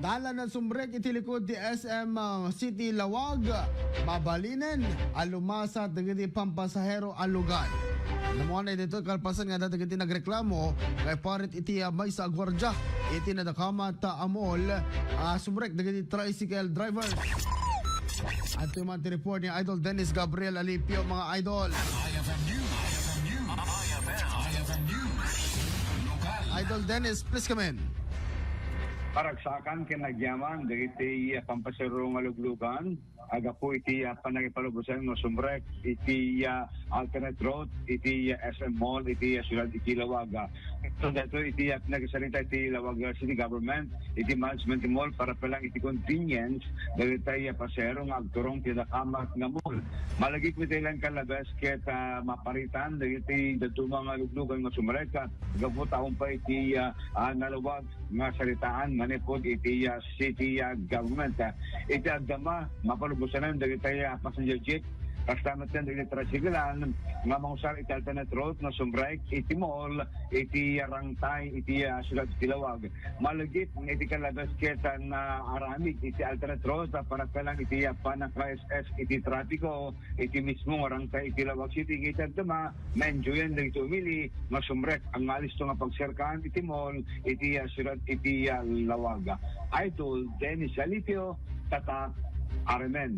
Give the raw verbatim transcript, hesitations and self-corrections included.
Tala na sumrek iti likud ti S M, ah, City Lawag, mabalinen a lumasat dagiti pampasahero a lugar. Namuna ditoy kalpasan nga adda dagiti nagreklamo nga iparit iti, ah, maysa a guardia iti nadakamat, ah, a mall, ah, sumrek dagiti tricycle drivers. Adtoy man ti report ni Idol Dennis Gabriel Alipio, mga idol. I F M News. I F M News. I F M News. Lokal. Idol Dennis, please come in. Paragsakan ken agyaman dagiti, ah, pampasero nga luglugan, agapu iti, ah, panangipalubosan nga sumrek iti, ah, alternate route iti, ah, S M Mall iti, ah, siudad iti Lawag. So, daytoy iti, ah, pinagsarita iti Lawag City Government iti management ti mall para pa lang iti convenience dagiti, ah, pasahero nga agturong ti nadakamat nga mall. Malagip iti lang kalabes ket, ah, maparitan dagiti dadduma nga luglugan nga sumrek, ah, gapu ta umpa iti, ah, ah, nalawag nga saritaan manipud iti, ah, city, ah, government. Ah, iti agdama, mapalubosanan dagiti, ah, passenger jeep, kasta met ken dagiti tricycle nga mangusar iti alternate route nga sumrek iti mall iti, ah, rangtay iti, ah, siudad iti Lawag. Malagip nga iti kalabes ket, ah, naaramid iti alternate route, ah, para pa lang iti, ah, panaka-S S iti trapiko iti mismo nga rangtay iti Lawag City. Iti agdama, ma-enjoyan dagiti umili nga sumrek nga alisto nga pagserkaan iti mall iti, ah, siudad iti, ah, Lawag. Idol Dennis Alipio, Tatak, R M N.